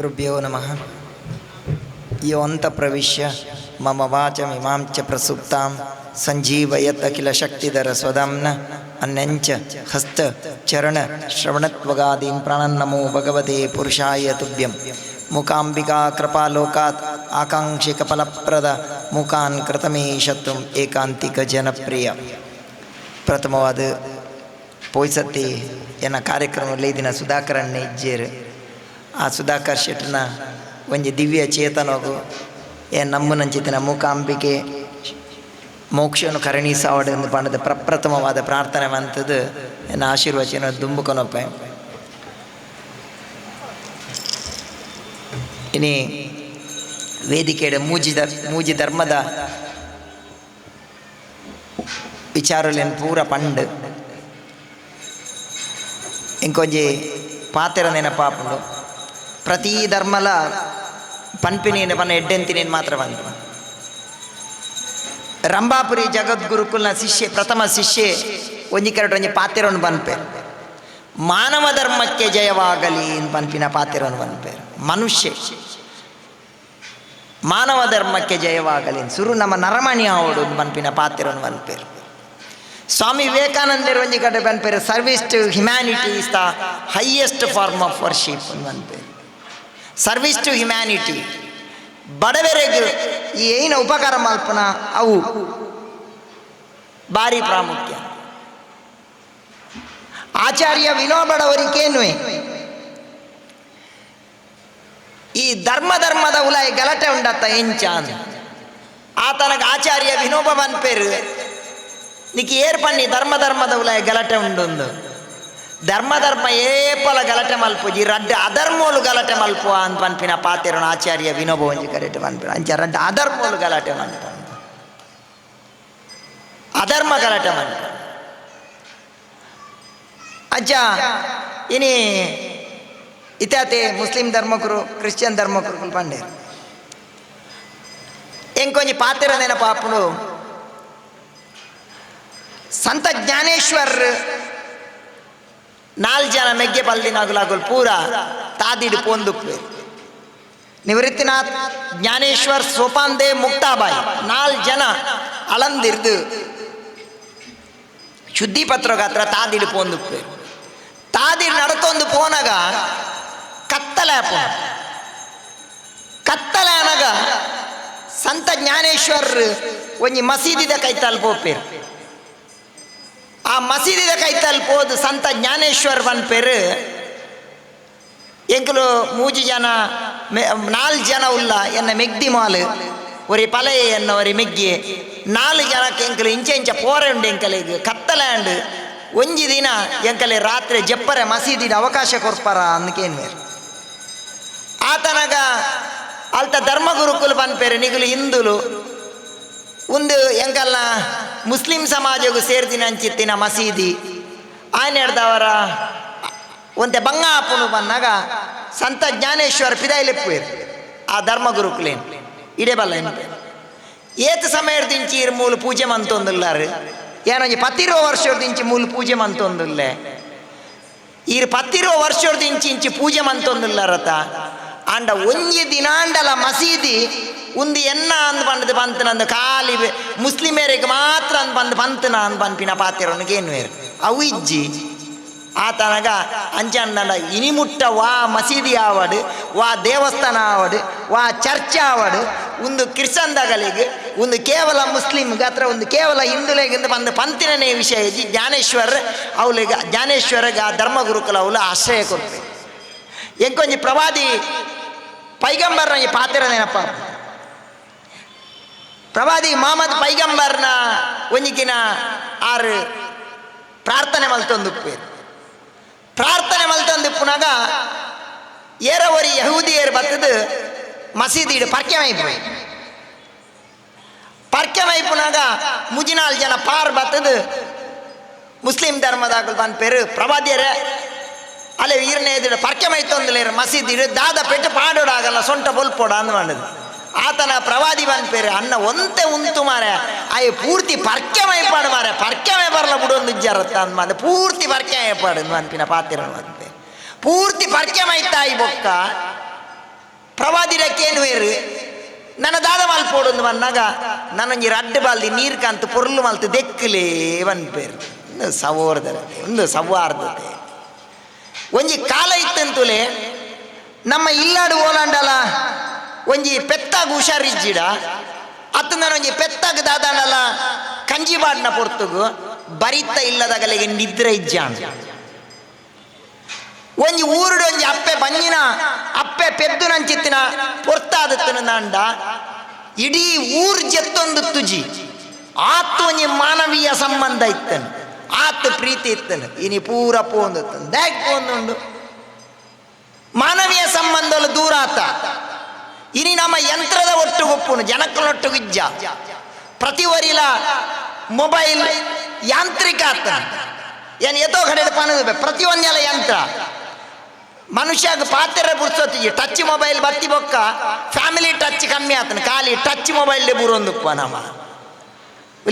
ಗುರುಭ್ಯೋ ನಮಃ. ಯೋಂತ ಪ್ರವಿಶ್ಯ ಮಮ ವಾಚಮಿಮಾಂ ಚ ಪ್ರಸುಪ್ತಾಂ ಸಂಜೀವಯತ್ ಅಖಿಲ ಶಕ್ತಿಧರ ಸ್ವದಾಮ್ನ ಅನ್ಯಂಚ ಹಸ್ತ ಚರಣ ಶ್ರವಣತ್ವಗಾದೀನ್ ಪ್ರಾಣನ್ನಮೋ ಭಗವತೆ ಪುರುಷಾಯ ತುಭ್ಯಂ. ಮೂಕಾಂಬಿಕಾ ಕೃಪಾಲೋಕಾತ್ ಆಕಾಂಕ್ಷಿಕ ಫಲಪ್ರದ ಮೂಕಾನ್ ಕೃತಮೇಶತ್ವಂ ಏಕಾಂತಿಕ ಜನಪ್ರಿಯ. ಪ್ರಥಮವಾದ ಪೋಯ್ಸತ್ತಿ ಎನ್ನ ಕಾರ್ಯಕ್ರಮದಲ್ಲಿ ದಿನ ಸುಧಾಕರಣ್ಣ ಇಜ್ಜೇರು. ಆ ಸುಧಾಕರ್ ಶೆಟ್ಟನ ಒಂಜಿ ದಿವ್ಯ ಚೇತನಗು ಏ ನಮ್ಮನಂಚಿತನ ಮೂಕಾಂಬಿಕೆ ಮೋಕ್ಷವನ್ನು ಕರುಣಿಸಾವಡು ಎಂದು ಪಂಡದ ಪ್ರಪ್ರಥಮವಾದ ಪ್ರಾರ್ಥನೆ ಮಂತದ್ದು ಎನ್ನ ಆಶೀರ್ವಚನ ದುಂಬುಕೊನೊಪ್ಪೆ. ಇನಿ ವೇದಿಕೆಯ ಮೂಜಿ ಧರ್ಮದ ವಿಚಾರಲೇನು ಪೂರ ಪಂಡು ಇಂಕೊಂಜಿ ಪಾತೆರ ನೆನಪಾಪುಂಡು. ಪ್ರತಿ ಧರ್ಮಲ ಪನ್ಪಿನೇನು ಪನ್ನ ಎಡ್ಡೆಂತಿನೇನು ಮಾತ್ರ ಬಂತು. ರಂಭಾಪುರಿ ಜಗದ್ಗುರುಕುಲ್ನ ಶಿಷ್ಯೆ, ಪ್ರಥಮ ಶಿಷ್ಯೆ ಒಂಜಿ ಕರಟ್ ಒಂಜಿ ಪಾತೆರವನ್ನು ಪನ್ಪೆ, ಮಾನವ ಧರ್ಮಕ್ಕೆ ಜಯವಾಗಲಿ ಪನ್ಪಿನ ಪಾತೆರವನ್ನು ಪನ್ಪೆ. ಮನುಷ್ಯ ಮಾನವ ಧರ್ಮಕ್ಕೆ ಜಯವಾಗಲಿ, ಸುರು ನಮ್ಮ ನರಮಣಿ ಆವಡು ಪನ್ಪಿನ ಪಾತೆರವನ್ನು ಪನ್ಪೇರು. ಸ್ವಾಮಿ ವಿವೇಕಾನಂದರು ಒಂಜಿ ಕಡೆ ಪನ್ಪೇರು, service to humanity is the highest form of worship ಪನ್ಪೇರು. Service to humanity, ಬಡವರೆಗೆ ಈ ಏನ ಉಪಕಾರ ಮಲ್ಪನ ಅವು ಭಾರಿ ಪ್ರಾಮುಖ್ಯ. ಆಚಾರ್ಯ ವಿನೋಬಡವರಿಕೇನುವೆ ಈ ಧರ್ಮ ಧರ್ಮದ ಉಲಾಯಿ ಗಲಾಟೆ ಉಂಡತ್ತ ಎಂಚ ಆತನಗ ಆಚಾರ್ಯ ವಿನೋಬ ಪನ್ಪೇರು, ನಿಕ್ ಏರ್ ಪನ್ನಿ ಧರ್ಮ ಧರ್ಮದ ಉಲಾಯಿ ಗಲಾಟೆ ಉಂಡೊಂದು. ಧರ್ಮ ಧರ್ಮ ಏಪಲ ಗಲಾಟೆ ಮಲ್ಪುಜಿ, ರಡ್ಡ್ ಅಧರ್ಮೋಲು ಗಲಾಟೆ ಮಲ್ಪುವ ಅಂತ ಪನ್ಪಿನ ಪಾತೆರನ ಆಚಾರ್ಯ ವಿನೋಬ ಒಂಜಿ ಕರೆಟ್ ಪನ್ಪಿನ. ಅಂಚ ರಡ್ಡ್ ಅಧರ್ಮೋಲು ಗಲಾಟೆ ಮಲ್ಪ, ಅಧರ್ಮ ಗಲಾಟೆ ಮಲ್ಪ. ಅಜ್ಜ ಇನಿ ಇತ್ಯಾತೆ ಮುಸ್ಲಿಂ ಧರ್ಮಕರು ಕ್ರಿಶ್ಚಿಯನ್ ಧರ್ಮಕರು ಪಂಡೇರು ಎಂಕೊಂಜಿ ಪಾತೆರ ನೆನಪಾಪುಂಡು. ಸಂತ ಜ್ಞಾನೇಶ್ವರ್ ನಾಲ್ ಜನ ಮೆಗ್ಗೆ ಪಲ್ದಿನಾಗುಲಾಗುಲ್ ಪೂರ ತಾದಿಡು ಪೋಂದುಪ್ಪೆ. ನಿವೃತ್ತಿನಾಥ್, ಜ್ಞಾನೇಶ್ವರ್, ಸೋಪಾನ್ದೇವ್, ಮುಕ್ತಾಬಾಯಿ ನಾಲ್ ಜನ ಅಳಂದಿರ್ದು ಶುದ್ಧಿ ಪತ್ರಗಾತ್ರ ತಾದಿಡು ಪೋಂದುಪ್ಪೆ. ತಾದಿಡು ನಡತೊಂದು ಪೋನಗ ಕತ್ತಲೆ ಆಪುಂಡು. ಕತ್ತಲೆ ಅನಗ ಸಂತ ಜ್ಞಾನೇಶ್ವರ್ ಒಂಜಿ ಮಸೀದಿದ ಕೈತಲ್ ಪೋಪೇರು. ಆ ಮಸೀದಿದ ಕೈತಲ್ ಪೋದು ಸಂತ ಜ್ಞಾನೇಶ್ವರ್ ಪನ್ಪೇರು, ಎಂಕುಲು ಮೂಜಿ ಜನ ನಾಲ್ ಜನ ಉಲ್ಲ ಎನ್ನ ಮೆಗ್ದಿ ಮಾಲು ಒರಿ ಪಲೆ ಎನ್ನ ಒರಿ ಮೆಗ್ಗಿ ನಾಲ್ ಜನಕ್ಕೆ ಎಂಕಲು ಇಂಚೆ ಇಂಚ ಪೋರೆ ಉಂಡು ಎಂಕಲಿಗೆ ಕತ್ತಲೆ ಅಂಡು ಒಂಜಿ ದಿನ ಎಂಕಲೆ ರಾತ್ರಿ ಜಪ್ಪರೆ ಮಸೀದಿದ ಅವಕಾಶ ಕೊರ್ಪರ ಅಂದಕೇನು. ಆತನಗ ಅಲ್ತ ಧರ್ಮಗುರುಕುಲು ಪನ್ಪೇರು, ನಿಗುಲು ಹಿಂದುಲು ಒಂದು ಎಂಕಲ್ನ ಮುಸ್ಲಿಂ ಸಮಾಜಗೂ ಸೇರ್ದಿನ ಅಂಚಿತ್ತಿನ ಮಸೀದಿ ಆಯ್ನೆಡ್ದವರ ಒಂತೆ ಬಂಗಾಪುನು ಬಂದಾಗ ಸಂತ ಜ್ಞಾನೇಶ್ವರ ಪಿದಾಯಿಲೆಪ್ಪುವೇರು ಆ ಧರ್ಮಗುರುಕುಲೇನು ಇಡೇ ಬಲ್ಲ ಎನ್ಪೇರು. ಏತ್ ಸಮಯದಿಂಚಿ ಇರ್ ಮೂಲು ಪೂಜೆ ಮಂತೊಂದುಲ್ಲಾರು ಏನೊಂಜಿ ಪತ್ತಿರುವ ವರ್ಷದಿಂಚಿ ಮೂಲು ಪೂಜೆ ಮಂತೊಂದುಲ್ಲೆ ಈರ್ ಪತ್ತಿರುವ ವರ್ಷದಿಂಚಿ ಇಂಚಿ ಪೂಜೆ ಮಂತೊಂದುಲ್ಲಾರತ. ಆಂಡ ಒಂಜಿ ದಿನಾಂಡಲ ಮಸೀದಿ ಉಂದು ಎನ್ನ ಅಂದ್ ಪಂಡದು ಪಂತನಂದು ಖಾಲಿ ಮುಸ್ಲಿಮೇರಿಗೆ ಮಾತ್ರ ಅಂದ್ ಬಂದು ಪಂತನ ಅಂದ್ ಪನ್ಪಿನ ಪಾತೆರೊನಗೆ ಏನುವೇರು ಅವು ಇಜ್ಜಿ. ಆತನಗ ಅಂಚಂಡ ಇನಿಮುಟ್ಟ ವಾ ಮಸೀದಿ ಆವಡು, ವಾ ದೇವಸ್ಥಾನ ಆವಡು, ವಾ ಚರ್ಚ್ ಆವಡು, ಒಂದು ಕ್ರಿಸ್ತನ್ದಗಲಿಗೆ ಒಂದು ಕೇವಲ ಮುಸ್ಲಿಮ್ಗೆ ಹತ್ರ ಒಂದು ಕೇವಲ ಹಿಂದುಲೆಗಿಂದ ಬಂದು ಪಂತಿನೇ ವಿಷಯ ಇಜ್ಜಿ. ಜ್ಞಾನೇಶ್ವರ್ ಅವಳಿಗೆ ಜ್ಞಾನೇಶ್ವರಗೆ ಆ ಧರ್ಮಗುರುಕುಲ ಅವಳು ಆಶ್ರಯ ಕೊಡ್ಪೆ. ಎಂಕೊಂಜಿ ಪ್ರವಾದಿ ಪೈಗಂಬರ್ನ ಈ ಪಾತೆರ ನೆನಪ. ಪ್ರವಾದಿ ಮೊಹಮ್ಮದ್ ಪೈಗಂಬರ್ನ ಒಂಜಿಕಿನ ಆರು ಪ್ರಾರ್ಥನೆ ಮಲ್ತೊಂದುಪ್ಪೇರು. ಪ್ರಾರ್ಥನೆ ಮಲ್ತೊಂದುಪ್ಪುನಾಗ ಏರವರಿ ಯಹೂದಿಯರು ಬತ್ತದು ಮಸೀದಿಡು ಪರ್ಕೆ ಮೈಪು. ಪರ್ಕೆ ಮೈಪುನಾಗ ಮುಜಿನಾಲ್ ಜನ ಪಾರ್ ಬತ್ತದು ಮುಸ್ಲಿಂ ಧರ್ಮದಾಗಲು ಪನ್ಪೇರು, ಪ್ರವಾದಿಯರೇ ಅಲ್ಲೇ ಈರನೇ ಎದುರು ಪರ್ಕೆ ಮೈತೊಂದುಲೇರು ಮಸೀದಿಡು ದಾದ ಪೆಟ್ಟು ಪಾಡೋಡಾಗಲ್ಲ ಸೊಂಟ ಬೊಲ್ಪೋಡ ಅಂದ್ ಮಾಡುದು. ಆತನ ಪ್ರವಾದಿ ಪನ್ಪೇರು, ಅನ್ನ ಒಂತೆ ಉಂತು ಮಾರೆ ಆಯ್ ಪೂರ್ತಿ ಪರ್ಕೆ ಮೈಪಾಡು ಮಾರೆ ಪರ್ಕೆ ಮೈ ಬರಲ ಬಿಡೊಂದು ಇಜ್ಜಾರತ್ತ ಅಂದ್ ಮಾಡ ಪೂರ್ತಿ ಪರ್ಕೆ ಮೈಪಾಡು ಅನ್ಪಿನ ಪಾತಿರ ಪನ್ಪೇರು. ಪೂರ್ತಿ ಪರ್ಕೆ ಮೈತಾಯಿ ಬೊಕ್ಕ ಪ್ರವಾದಿರಕ್ಕೇನು ನನ್ನ ದಾದ ಮಲ್ಪೋಡೊಂದು ಬಂದಾಗ ನನ್ನೊಂಜಿ ರಡ್ಡು ಬಾಲ್ದಿ ನೀರು ಕಾಂತು ಪೊರ್ಲು ಮಲ್ತು ದೆಕ್ಕಲೇ ಪೇರು ಒಂದು ಸವೋರ್ದರತೆ, ಒಂದು ಸೌಹಾರ್ದತೆ. ಒಂಜಿ ಕಾಲ ಇತ್ತಂತುಲೆ ನಮ್ಮ ಇಲ್ಲಾಡು ಓಲಾಂಡಲ ಒಂಜಿ ಪೆತ್ತಾಗ ಹುಷಾರಿಜ್ಜಿಡ ಅತ್ತು ನಾನೊಂಜಿ ಪೆತ್ತಾಗ ದಾದಾಂಡಲ ಕಂಜಿಬಾಡ್ನ ಪೊರ್ತುಗು ಬರಿತ ಇಲ್ಲದಾಗಲಿಗೆ ನಿದ್ರೆ ಇಜ್ಜಾಣ. ಒಂಜಿ ಊರುಡು ಒಂಜಿ ಅಪ್ಪೆ ಬಂಜಿನ ಅಪ್ಪೆ ಪೆದ್ದು ನಂಚಿತ್ತಿನ ಪೊರ್ತಾದತ್ತನ ನಾಂಡ ಇಡೀ ಊರು ಜೆತ್ತೊಂದು ತುಜಿ ಆತು ಒಂಜಿ ಮಾನವೀಯ ಸಂಬಂಧ ಇತ್ತನು, ಆತು ಪ್ರೀತಿ ಇತ್ತನು. ಇನಿ ಪೂರ ಪೋಂದು ದಾಕ್ ಪೋಂದುಂಡು ಮಾನವೀಯ ಸಂಬಂಧಲು ದೂರ ಆತ. ಇನಿ ನಮ್ಮ ಯಂತ್ರದ ಒಟ್ಟು ಗೊಪ್ಪುನು ಜನಕ್ಕನೊಟ್ಟು ಇಜ್ಜ ಪ್ರತಿ ವರಿಲ ಮೊಬೈಲ್ ಯಾಂತ್ರಿಕ ಆತನ ಏನು ಎತ್ತೋ ಕಡೆ ಪನದು ಪ್ರತಿಯೊಂದೆಲ್ಲ ಯಂತ್ರ. ಮನುಷ್ಯಾಗ ಪಾತ್ರೆ ಪುರ್ಸೊತ್ತಿಗೆ ಟಚ್ ಮೊಬೈಲ್ ಬತ್ತಿ ಬೊಕ್ಕ ಫ್ಯಾಮಿಲಿ ಟಚ್ ಕಮ್ಮಿ ಆತನ, ಖಾಲಿ ಟಚ್ ಮೊಬೈಲ್ ಬೂರೊಂದುಪ್ಪ ನಮ್ಮ.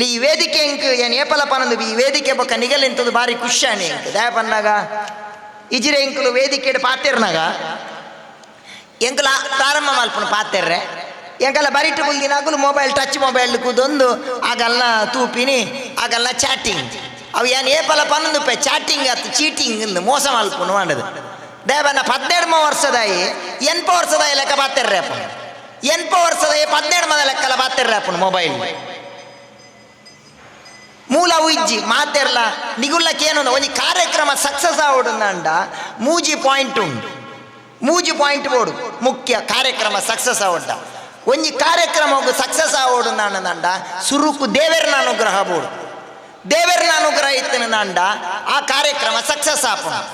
ಈ ವೇದಿಕೆ ಎಂಕ್ ಏನು ಏಪಲ ಪನಂದು ಈ ವೇದಿಕೆ ಬೊಕ್ಕ ನಿಗಲೆಂತದ್ದು ಭಾರಿ ಖುಷಿಯಾಣಿ ಎಂಕ್ ದಯ ಪನ್ನಾಗ ಇಜಿರೆ ಎಂಕುಲು ವೇದಿಕೆ ಪಾತೆರ್ನಾಗ ಎಂಕುಲ ಪ್ರಾರಂಭ ಮಲ್ಪುನು ಪಾತೆರ್ರೆ ಎಂಕಲ್ಲ ಬರಿಟು ಕುಲ್ದಿನಾಗುಲು ಮೊಬೈಲ್ ಟಚ್ ಮೊಬೈಲ್ ಕೂದೊಂದು ಆಗಲ್ಲ ತೂಪಿನಿ ಆಗಲ್ಲ ಚಾಟಿಂಗ್ ಅವು ಏನು ಏಪಲ ಪನ್ನೊಂದು ಚಾಟಿಂಗ್ ಅತ್ತು ಚೀಟಿಂಗ್ ಇಂದು ಮೋಸ ಮಲ್ಪುನು ಮಾಡದು. ದೇವನ 17 ವರ್ಷದಾಯಿ 80 ವರ್ಷದಾಯಿ ಲೆಕ್ಕ ಪಾತೆರ್ರೆ ಅಪ್ಪನು, 80 ವರ್ಷದಾಯಿ 17 ಮದ ಲೆಕ್ಕಲ ಪಾತೆರ್ರೆ ಅಪ್ಪನು ಮೊಬೈಲ್ ಮೂಲ ಉಜ್ಜಿ ಮಾತೆರ್ಲ ನಿಗುಲ್ಲಕ್ಕೇನು ಒಂಜಿ ಕಾರ್ಯಕ್ರಮ ಸಕ್ಸಸ್ ಆವಡುಂಡ ಮೂಜಿ ಪಾಯಿಂಟ್ ಉಂಡು, ಮೂಜಿ ಪಾಯಿಂಟ್ ಬೋಡು ಮುಖ್ಯ ಕಾರ್ಯಕ್ರಮ ಸಕ್ಸಸ್ ಆವಡ್ಡ. ಒಂಜಿ ಕಾರ್ಯಕ್ರಮ ಸಕ್ಸಸ್ ಆವಡು ನಾಂಡ ಸುರುಕು ದೇವೆರ್ನ ಅನುಗ್ರಹ ಬೋಡು, ದೇವೆರ್ನ ಅನುಗ್ರಹ ಇತ್ತನ ನಾಂಡ ಆ ಕಾರ್ಯಕ್ರಮ ಸಕ್ಸಸ್ ಆಪುಂಡು.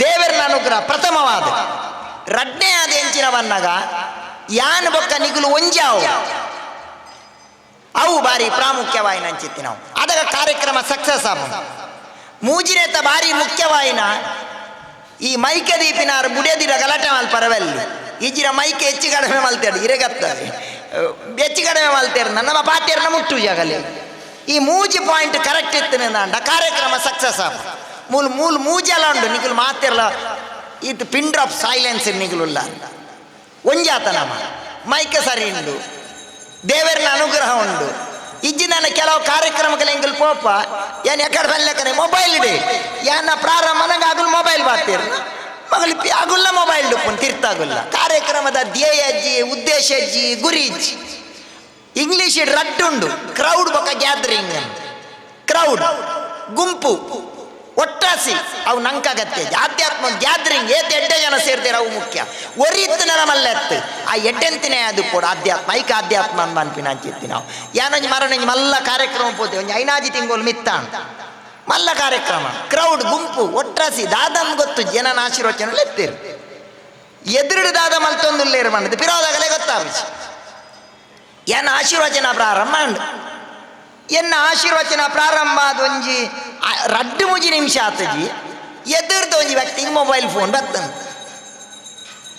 ದೇವೆರ್ನ ಅನುಗ್ರಹ ಪ್ರಥಮವಾದ. ರಡ್ನೇ ಆದ ಎಂಚಿನ ಬನ್ನಾಗ ಯಾನ್ ಬೊಕ್ಕ ನಿಗುಲು ಒಂಜಾವು ಅವು ಬಾರಿ ಪ್ರಾಮುಖ್ಯವಾಯಿನ ಅಂಚಿತ್ತಿ ನಾವು ಅದಗ ಕಾರ್ಯಕ್ರಮ ಸಕ್ಸಸ್ ಆಪುಂಡು. ಮೂಜಿನೇತ ಬಾರಿ ಮುಖ್ಯವಾಯಿನ ಈ ಮೈಕೆ ದೀಪಿನಾರು ಬುಡಿಯದಿರ ಗಲಾಟೆ ಮಲ್ಪರವಲ್ಲಿ ಈಜಿನ ಮೈಕೆ ಹೆಚ್ಚು ಕಡಿಮೆ ಮಲ್ತೇడు ಇರೆಗತ್ತಾರೆ ಹೆಚ್ಚು ಕಡಿಮೆ ಮಲ್ತೇರು ನಮ್ಮ ಪಾತೇರ್ನ ಮುಟ್ಟು ಜಾಗಲಿ. ಈ ಮೂಜಿ ಪಾಯಿಂಟ್ ಕರೆಕ್ಟ್ ಇತ್ತು ಅಂಡ ಕಾರ್ಯಕ್ರಮ ಸಕ್ಸಸ್ ಆಪ. ಮೂಲು ಮೂಲು ಮೂಜೆಲ್ಲ ಉಂಡು ನಿಗುಲು ಮಾತಿರಲ್ಲ ಇದು ಪಿನ್ ಡ್ರಾಪ್ ಸೈಲೆನ್ಸ್ ನಿಗುಲುಲ್ಲ ಒಂಜಾತ ನಮ್ಮ ಮೈಕೆ ಸರಿ ಉಂಡು, ದೇವರನ ಅನುಗ್ರಹ ಉಂಡು. ಇಜ್ಜಿ ನನ್ನ ಕೆಲವು ಕಾರ್ಯಕ್ರಮಗಳ ಎಂಗಲ್ ಪೋಪ ಏನ್ ಎಕಡೆ ಬಲ್ಲಕನೆ ಮೊಬೈಲ್ ಇಡಿ ಯಾನ ಪ್ರಾರಂಭ ನಂಗೆ ಆಗಲು ಮೊಬೈಲ್ ಬಾತೀರ್ ಮಗಳು ಆಗುಲ್ಲ ಮೊಬೈಲ್ ಡುಪ್ಪುನ್ ತಿರ್ತಾಗುಲ್ಲ. ಕಾರ್ಯಕ್ರಮದ ಧ್ಯೇಯ ಅಜ್ಜಿ ಉದ್ದೇಶ ಅಜ್ಜಿ ಗುರಿ ಇಜ್ಜಿ. ಇಂಗ್ಲೀಷ್ ರಡ್ಡುಂಡು ಕ್ರೌಡ್ ಬೊಕ್ಕ ಗ್ಯಾದರಿಂಗ್, ಕ್ರೌಡ್ ಗುಂಪು ಒಟ್ಟಾಸಿ ಅವು ನಂಕಾಗತ್ತೆ. ಆಧ್ಯಾತ್ಮ ಗ್ಯಾದರಿಂಗ್ ಏತ್ ಎಡ್ಡೆ ಜನ ಸೇರ್ತಾರೆ ಅವು ಮುಖ್ಯ. ಒರಿತ್ತು ನಮಲ್ಲೆತ್ತು ಆ ಎಡ್ಡೆಂತಿನೇ ಅದು ಪೋಡು ಆಧ್ಯಾತ್ಮ ಐಕ ಆಧ್ಯಾತ್ಮ ಅಂದ ಅನ್ಪಿನ ಅಂಚಿತ್ತಿ ನಾವು. ಯಾನೊಂಜಿ ಮರಣಂಜಿ ಮಲ್ಲ ಕಾರ್ಯಕ್ರಮ ಪೋತೆ ಒಂಜಿ ಐನಾಜಿ ತಿಂಗೋಲು ಮಿತ್ತಾಣ ಮಲ್ಲ ಕಾರ್ಯಕ್ರಮ ಕ್ರೌಡ್ ಗುಂಪು ಒಟ್ರಾಸಿ ದಾದನ್ ಗೊತ್ತು ಜನನ ಆಶೀರ್ವಚನ ಎತ್ತೀರು ಎದುರುಡು ದಾದ ಮಲ್ತೊಂದುಲ್ಲೇರು ಮಣ್ಣದು ಪಿರೋದಾಗಲೇ ಗೊತ್ತಾಪಿಸಿ ಎನ್ನ ಆಶೀರ್ವಚನ ಪ್ರಾರಂಭ ಉಂಡು. ಎನ್ನ ಆಶೀರ್ವಚನ ಪ್ರಾರಂಭ ಆದ ಒಂಜಿ ರಡ್ಡು ಮುಜಿ ನಿಮಿಷ ಆತಜಿ ಎದುರ್ದ ಒಂಜಿ ವ್ಯಕ್ತಿಗೆ ಮೊಬೈಲ್ ಫೋನ್ ಬರ್ತದೆ.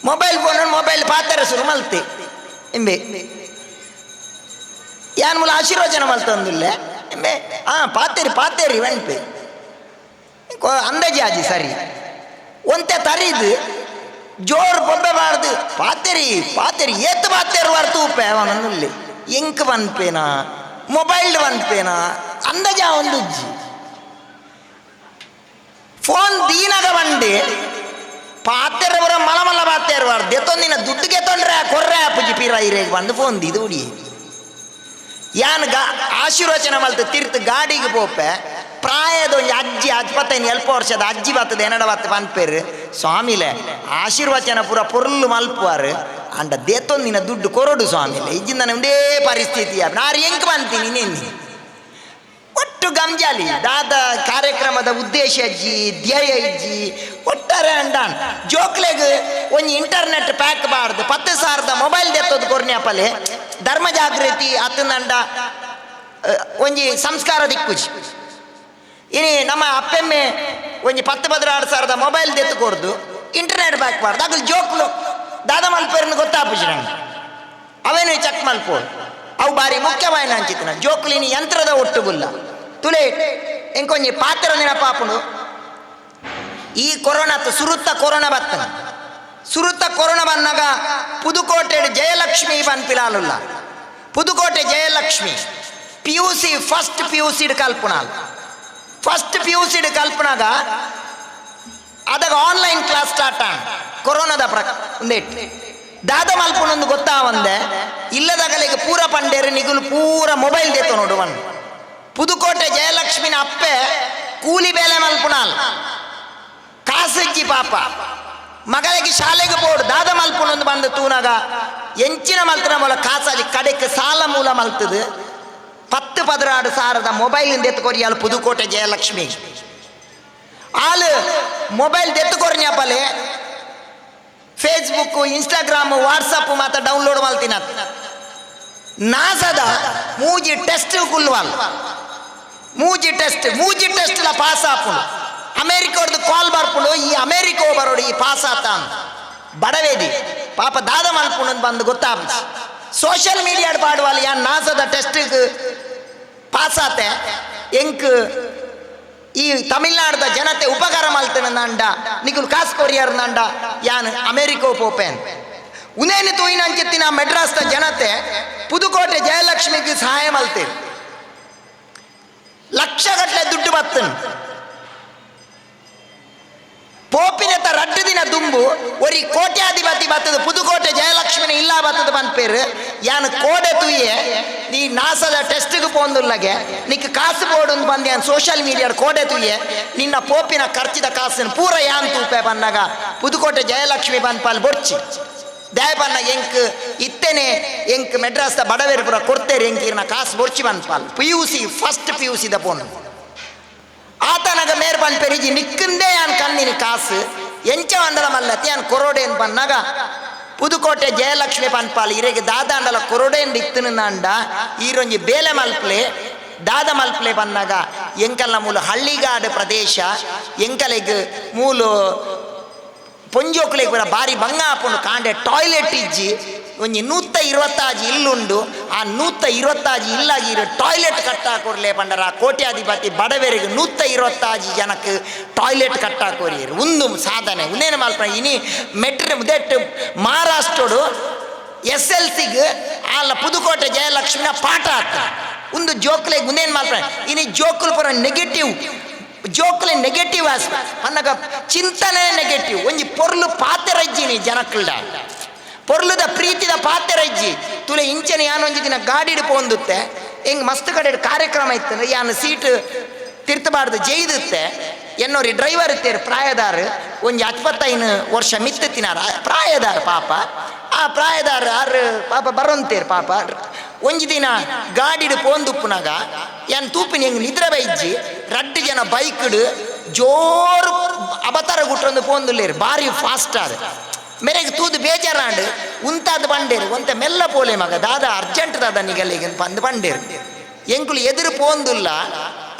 ಮೊಬೈಲ್ ಫೋನ್ ಮೊಬೈಲ್ ಪಾತ್ರ ಶುರು ಮಲ್ತೆ ಎಂಬೆ ಯಾನ್ ಮೂಲ ಆಶೀರ್ವಚನ ಮಲ್ತೊಂದುಲ್ಲೆ ಎಂಬೆ ಹಾ ಪಾತೇರಿ ಪಾತೇರಿ ವೆಂಪೆ ಅಂದಾಜಿ ಆಜಿ ಸರಿ ಒಂತೆ ತರಿದು ಜೋರು ಬೊಬ್ಬೆ ಬಾರ್ದು ಪಾತೆರಿ ಪಾತೆರಿ ಏತ್ ಪಾತೇರು ವಾರ್ ತೂಪೆ ಅವನನ್ನುಲ್ಲೆ ಎಂಕ್ ಪನ್ಪೇನಾ ಮೊಬೈಲ್ ಪನ್ಪೇನಾ ಅಂದಾಜ ಒಂದು ಉಜ್ಜಿ ಫೋನ್ ದೀನಗ ಬಂಡೆ ಪಾತೆರ ಬರ ಮಲ ಮಲ ಪಾತೇರು ವಾರ್ದು ಎತ್ತೊಂದಿನ ದುಡ್ಡು ಗೆತ್ತೊಂಡ್ರೆ ಕೊರ್ರೆ ಅಪ್ಪುಜಿ ಪೀರ ಇರೇಗ್ ಬಂದು ಫೋನ್ ದಿದು ಉಡಿ ಯಾನ್ ಗಾ ಆಶೀರ್ವಚನ ಮಲ್ತು ತೀರ್ತು ಗಾಡಿಗೆ ಪೋಪೆ ಪ್ರಾಯದ ಒಂಜಿ ಅಜ್ಜಿ ಅಜ್ಪತ್ತೈನು ಎಲ್ಪ ವರ್ಷದ ಅಜ್ಜಿ ಬತ್ತದ ಎನ್ನಡ ಬತ್ತ ಪನ್ಪೇರು ಸ್ವಾಮಿಲೆ ಆಶೀರ್ವಚನ ಪೂರ ಪೊರ್ಲು ಮಲ್ಪುವಾರು ಅಂಡ ದೇತೊಂದಿನ ದುಡ್ಡು ಕೊರಡು ಸ್ವಾಮಿಲೆ ಇಜ್ಜಿಂದ ಒಂದೇ ಪರಿಸ್ಥಿತಿ ನಾರು ಎಂಕ್ ಬಂತೀನಿ ನಿನ್ನೆ ಒಟ್ಟು ಗಂಜಾಲಿ ದಾದ ಕಾರ್ಯಕ್ರಮದ ಉದ್ದೇಶ ಅಜ್ಜಿ ಧ್ಯೇಯ ಇಜ್ಜಿ ಒಟ್ಟಾರೆ ಅಂಡಾನ್ ಜೋಕ್ಲೆಗ್ ಒಂಜಿ ಇಂಟರ್ನೆಟ್ ಪ್ಯಾಕ್ ಬಾರ್ದು 10,000 ಮೊಬೈಲ್ ದೆತ್ತೋದು ಕೊರ್ನ್ಯಾಪಲೆ ಧರ್ಮ ಜಾಗೃತಿ ಅತ್ತಂದಂಡ ಒಂಜಿ ಸಂಸ್ಕಾರ ದಿಕ್ಕುಜಿ. ಇನಿ ನಮ್ಮ ಅಪ್ಪೆಮ್ಮೆ ಒಂಜಿ 10 16 ಸಾವಿರದ ಮೊಬೈಲ್ ದೆತ್ತು ಕೊರ್ದು ಇಂಟರ್ನೆಟ್ ಪ್ಯಾಕ್ ಬಾರ್ದು ಅಗಲ್ ಜೋಕ್ಲು ದಾದ ಮಲ್ಪೇರ್ನ ಗೊತ್ತಾಪುಜಿ ನಂಗೆ ಅವೇನು ಚೆಕ್ ಮಲ್ಪೋಡು ಅವು ಬಾರಿ ಮುಖ್ಯವಾಯಿನ ಅಂಚಿತ್ತಿನ ಜೋಕ್ಲಿನಿ ಯಂತ್ರದ ಒಟ್ಟುಗುಲ್ಲ ತುಲೆ ಎಂಕೊಂಜಿ ಪಾತ್ರ ನೆನಪಾಪುಂಡು. ಈ ಕೊರೋನಾ ಸುರುತ್ತ ಕೊರೋನಾ ಬತ್ತನ ಸುರುತ ಕೊರೋನಾ ಬಂದಾಗ Pudukkottai Jayalakshmi ಪನ್ಪಿಲಾಲುಲ್ಲ. Pudukote Jayalakshmi PUC, first PUC ಕಲ್ಪುನಾಲ್. First PUC ಕಲ್ಪನಾಗ ಅದಾಗ ಆನ್ಲೈನ್ ಕ್ಲಾಸ್ ಸ್ಟಾರ್ಟ್ ಆಂಡ್ ಕೊರೋನಾದ ಪ್ರಕ ಒಂದೇಟ್ ದಾದ ಮಲ್ಪುನೊಂದು ಗೊತ್ತಾವಂದೆ ಇಲ್ಲದಾಗಲಿಗೆ ಪೂರ ಪಂಡೇರು ನಿಗುಲು ಪೂರ ಮೊಬೈಲ್ ದೇತ ನೋಡು. ಒನ್ ಪುದುಕೋಟೆ ಜಯಲಕ್ಷ್ಮಿನ ಅಪ್ಪೆ ಕೂಲಿ ಬೇಲೆ ಮಲ್ಪುನಾಲ್, ಕಾಸಜ್ಜಿ ಪಾಪ. ಮಗಳಿಗೆ ಶಾಲೆಗೆ ಬೋಡು, ದಾದ ಮಲ್ಪುನೊಂದು ಬಂದು ತೂನಾಗ ಎಂಚಿನ ಮಲ್ತನ ಮೂಲ ಕಾಸಾಜಿ, ಕಡೆಕ್ ಸಾಲ ಮೂಲ ಮಲ್ತದು 10-16 ಸಾವಿರದ ಮೊಬೈಲ್ ಎತ್ತು ಪುದುಕೋಟೆ ಜಯಲಕ್ಷ್ಮಿ. ಆಲ್ ಮೊಬೈಲ್ ದೆತ್ತು ಕೊರ್ನ್ಯಪಲೆ ಫೇಸ್ಬುಕ್, ಇನ್ಸ್ಟಾಗ್ರಾಮ್, ವಾಟ್ಸಪ್ ಮಾತ ಡೌನ್ಲೋಡ್ ಮಲ್ತಿನ. ನಾಸದ ಮೂಜಿ ಟೆಸ್ಟ್ ಕುಲ್ವಾಲ್, ಮೂಜಿ ಟೆಸ್ಟ್, ಮೂಜಿ ಟೆಸ್ಟ್ ಲ ಪಾಸ್ ಆಪುಂಡು. ಅಮೇರಿಕದ್ದು ಕಾಲ್ ಬರ್ಪುಂಡು, ಈ ಅಮೇರಿಕೋ ಬರೋಡು ಈ ಪಾಸ್ ಆತ. ಬಡವೇದಿ ಪಾಪ, ದಾದ ಮಲ್ಪುಂಡು ಬಂದು ಗೊತ್ತಾಪುಜಿ. ಸೋಷಿಯಲ್ ಮೀಡಿಯಾಡ್ ಪಾಡುವಲ್ಲ, ಯಾನ್ ನಾಸದ ಟೆಸ್ಟ್ ಪಾಸ್ ಆತೆ, ಎಂಕ್ ಈ ತಮಿಳ್ನಾಡ್ದ ಜನತೆ ಉಪಕಾರ ಮಲ್ತನಂಡ, ನಿಕುಲು ಕಾಸ್ ಕೊರಿಯರ್ ನಂಡ ಯಾನ್ ಅಮೇರಿಕೋ ಪೋಪೇನ್. ಉನೇನು ತೂಯಿನಂಚಿತ್ತಿನ ಮೆಡ್ರಾಸ್ದ ಜನತೆ ಪುದುಕೋಟೆ ಜಯಲಕ್ಷ್ಮಿಗೆ ಸಹಾಯ ಮಲ್ತೇವೆ, ಲಕ್ಷಗಟ್ಟಲೆ ದುಡ್ಡು ಬತ್ತನ್. ಪೋಪಿನೆತ ರಡ್ಡು ದಿನ ದುಂಬು ಒರಿ ಕೋಟ್ಯಾಧಿಪತಿ ಬತ್ತದ ಪುದುಕೋಟೆ ಜಯಲಕ್ಷ್ಮಿನ ಇಲ್ಲ ಬತ್ತದ ಪನ್ಪೇರು. ಯಾನ್ ಕೋಡೆ ತುಯ್ಯೆ, ನೀ ನಾಸದ ಟೆಸ್ಟ್ಗೆ ಪೋಂದುಲ್ಲಗೆ, ನಿಕ್ ಕಾಸು ಬೋಡೊಂದು ಬಂದೆ, ಯಾನ್ ಸೋಷಿಯಲ್ ಮೀಡಿಯಾ ಕೋಡೆ ತುಯ್ಯೆ, ನಿನ್ನ ಪೋಪಿನ ಖರ್ಚಿದ ಕಾಸನ್ನು ಪೂರ ಯಾನ್ ತೂಪೆ ಬಂದಾಗ ಪುದುಕೋಟೆ ಜಯಲಕ್ಷ್ಮಿ ಪನ್ಪಾಲ್ ಬೊಡ್ಚಿ ದಯಪನ್ನ, ಎಂಕ್ ಇತ್ತೇನೆ ಎಂಕ್ ಮೆಡ್ರಾಸ್ದ ಬಡವೇರು ಪೂರ ಕೊಡ್ತೇರು, ಎಂಕ್ ಇರ್ನ ಕಾಸು ಬೊಡ್ಚಿ ಪನ್ಪಾಲ್. PUC, first ಪಿಯುಸಿದ ಪೋನು. ಆತನಗ ಮೇರ್ ಪನ್ಪೆರಿಜಿ, ನಿಕ್ಕಂದೇ ಯಾನ್ ಕಣ್ಣಿನ ಕಾಸು ಎಂಚ ವಂಡಲ ಮಲ್ಲತಿ ಯಾನ್ ಕೊರೋಡೇನ್ ಪನ್ನಾಗ ಪುದುಕೋಟೆ ಜಯಲಕ್ಷ್ಮಿ ಪನ್ಪಾಲ್, ಇರೆಗೆ ದಾದಾಂಡಲ ಕೊರೋಡೇನ್ ಇತ್ತನು ನಾಂಡ ಈರೊಂಜಿ ಬೇಲೆ ಮಲ್ಪ್ಲೆ, ದಾದ ಮಲ್ಪ್ಲೆ ಪನ್ನಾಗ, ಎಂಕಲ್ನ ಮೂಲು ಹಳ್ಳಿಗಾಡು ಪ್ರದೇಶ, ಎಂಕಲೆಗ್ ಮೂಲು ಪೊಂಜೋಕ್ಲೆಗ್ ಪೂರ ಬಾರಿ ಬಂಗ ಆಪುಂಡು, ಕಾಂಡೆ ಟಾಯ್ಲೆಟ್ ಇಜ್ಜಿ, ಒಂಜಿ 126 ಇಲ್ಲುಂಡು, ಆ 126 ಇಲ್ಲಾಗಿ ಟಾಯ್ಲೆಟ್ ಕಟ್ಟಾಕೊರ್ಲೆ ಪಂಡರ ಆ ಕೋಟ್ಯಾಧಿಪತಿ ಬಡವರಿಗೆ 126 ಜನಕ್ಕೆ ಟಾಯ್ಲೆಟ್ ಕಟ್ಟಾಕೋರಿಯರು. ಒಂದು ಸಾಧನೆ ಉಂದೇನು ಮಲ್ಪ. ಇನಿ ಮೆಟ್ರಿ ಉದೆಟ್ ಮಹಾರಾಷ್ಟ್ರಡು ಎಸ್ಎಲ್ಸಿಗೆ ಆಲ ಪುದುಕೋಟೆ ಜಯಲಕ್ಷ್ಮಿನ ಪಾಠ ಆತ. ಒಂದು ಜೋಕ್ಲೆಗ್ ಉಂದೇನು ಮಲ್ಪ. ಇನಿ ಜೋಕುಲು ಪೂರ ನೆಗೆಟಿವ್, ಜೋಕ್ಲೆ ನೆಗೆಟಿವ್ ಆಸ್ ಅನ್ನಗ ಚಿಂತನೆ ನೆಗೆಟಿವ್. ಒಂಜಿ ಪೊರ್ಲು ಪಾತೆರಜ್ಜಿನಿ ಜನಕ್ಕಲ್ಡ, ಪೊರ್ಲುದ ಪ್ರೀತಿದ ಪಾತೆರಜ್ಜಿ ತುಲೆ. ಇಂಚನೆ ಯಾನೊಂಜಿ ದಿನ ಗಾಡಿಡ್ ಪೋಂದುತ್ತೆ, ಹೆಂಗ್ ಮಸ್ತ್ ಕಡೆ ಕಾರ್ಯಕ್ರಮ ಇತ್ತು, ಯಾನ್ ಸೀಟ್ ತಿರ್ತಬಾರ್ದು ಜೈದುತ್ತೆ. ಎನ್ನೋರಿ ಡ್ರೈವರ್ ಇತ್ತೇರು ಪ್ರಾಯದಾರ್, ಒಂಜಿ 65 ವರ್ಷ ಮಿತ್ತು ತಿನಾರ ಪ್ರಾಯದಾರ್ ಪಾಪ. ಆ ಪ್ರಾಯದಾರ್ ಆರು ಪಾಪ ಬರೋಂತೇರು ಪಾಪ. ಒಂಜಿ ದಿನ ಗಾಡಿಡ್ ಪೋಂದುಪ್ಪುನಾಗ ಯಾನ್ ತೂಪಿನ ಹೆಂಗ್ ನಿದ್ರೆ ಬೈಜ್ಜಿ, ರಡ್ಡು ಜನ ಬೈಕ್ಡ್ ಜೋರು ಅಬತಾರ ಗುಟ್ಟೊಂದು ಪೋಂದುಲ್ಲೇರು, ಬಾರಿ ಫಾಸ್ಟ್ ಆದ. ಮೇರೆಗೆ ತೂದು ಬೇಜಾರಾಂಡ್, ಉಂತಾದ ಬಂಡೇರು, ಒಂತೆ ಮೆಲ್ಲ ಪೋಲೆ ಮಗ, ದಾದ ಅರ್ಜೆಂಟ್ ದಾದ ನಿಗಲಿಗೆ ಬಂದು ಬಂಡೇರು. ಎಂಕುಲು ಎದುರು ಪೋಂದುಲ್ಲ,